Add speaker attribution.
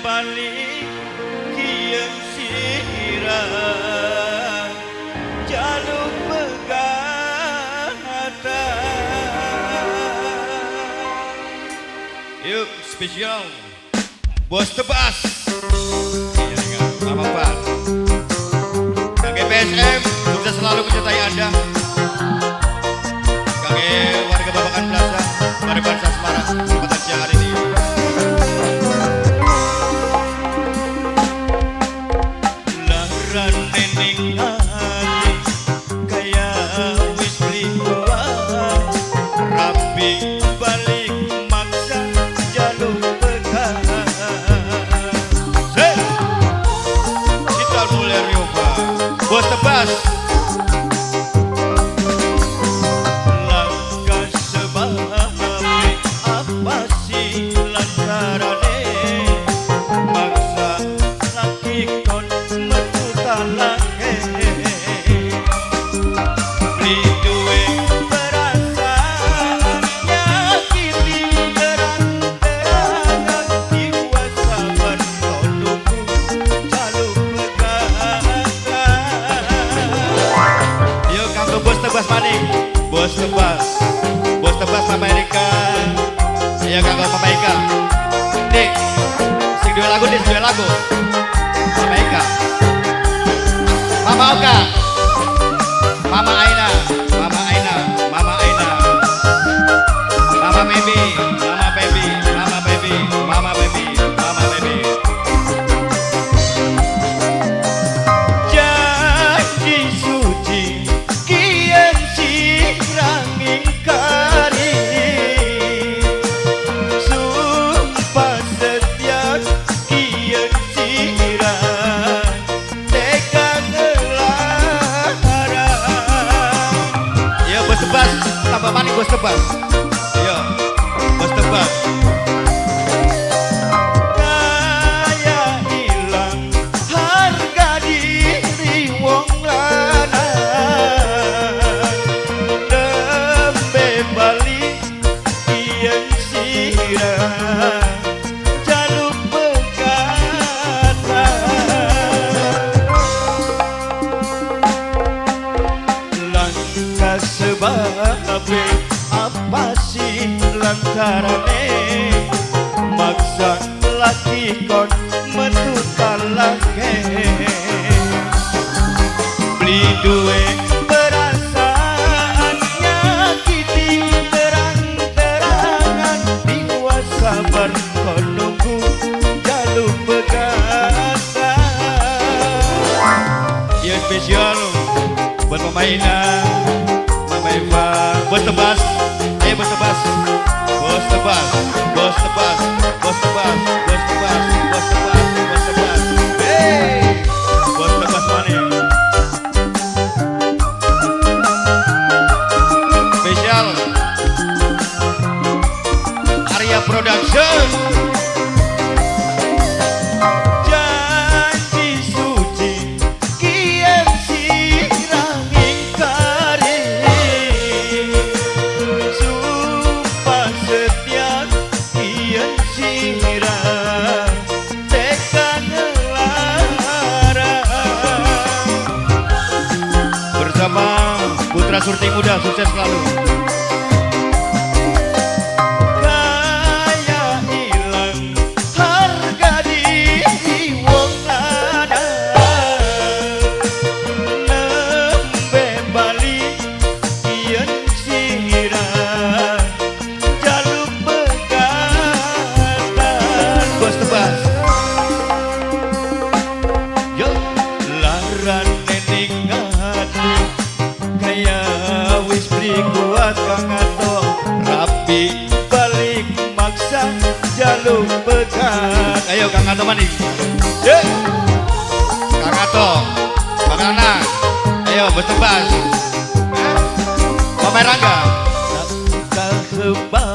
Speaker 1: Balik kian sirah jaluk pegatan. Yuk spesial Bos Tebas. Iya, Mama Pak. Kang PSM sukses selalu mencintai Anda. Kang warga Babakan Plaza, mari bangsa Semarang kesempatan siang hari ini. Laran nening hati kaya wis beli kuat, rapi balik maksa jaluk pegat. Hey! Kita mulai Rioba, Bos Tebas. Langkah sebab apa sih lantarane maksa laki kon metu talake beli duwe perasaan nyakiti terang-terangan jiwa sabar tolongku jaluk pegatan. Yo kanggo Bos Tebas maning, Bos Tebas, Bos Tebas Mama Erika. Iya kanggo Mama Eka. Dik, sing dua lagu, dik, sing dua lagu. Mama Eka, Mama Oka, Mama Aina, Mama Aina, Mama Aina, Mama Baby, Mama Baby, Mama Baby, Mama Baby, Mama Baby. Janji suci kian sirah ngingkari, sumpah setia kian sirah tega ngelarang. Ya Bos Tebas, tambah maning Bos Tebas. Ya Bos Tebas. Kaya hilang harga diri wong lanang, nembe bali yen sirah jaluk pegatan. Langkah sebabe apa sih lantarane maksa laki kon metu talake beli duwe perasaan nyakiti terang-terangan jiwa sabar kon nunggu jaluk pegatan. Ya spesial buat Mama Ina, Mama Eva, Bos Tebas. Ayo Bos Tebas, Bos Tebas, Bos Tebas, Bos Tebas, Bos Tebas, Bos Tebas, Bos Tebas. Hey, Bos Tebas mana? Spesial Arya Production. Janji suci kian sirah ngingkari, sumpah setia kian sirah tega ngelarang. Bersama Putra Surti Muda sukses selalu. Kaya hilang harga diri wong lanang, nembe bali yen sirah jaluk pegatan. Bos Tebas. Yo laran nening hati kaya wis beli kuat kang ato rapi balik maksa jaluk pegat. Ayo Kang Ato maning. Ye. Kang Ato, Bang Anang. Ayo Bos Tebas. Mama Rangga. Sebab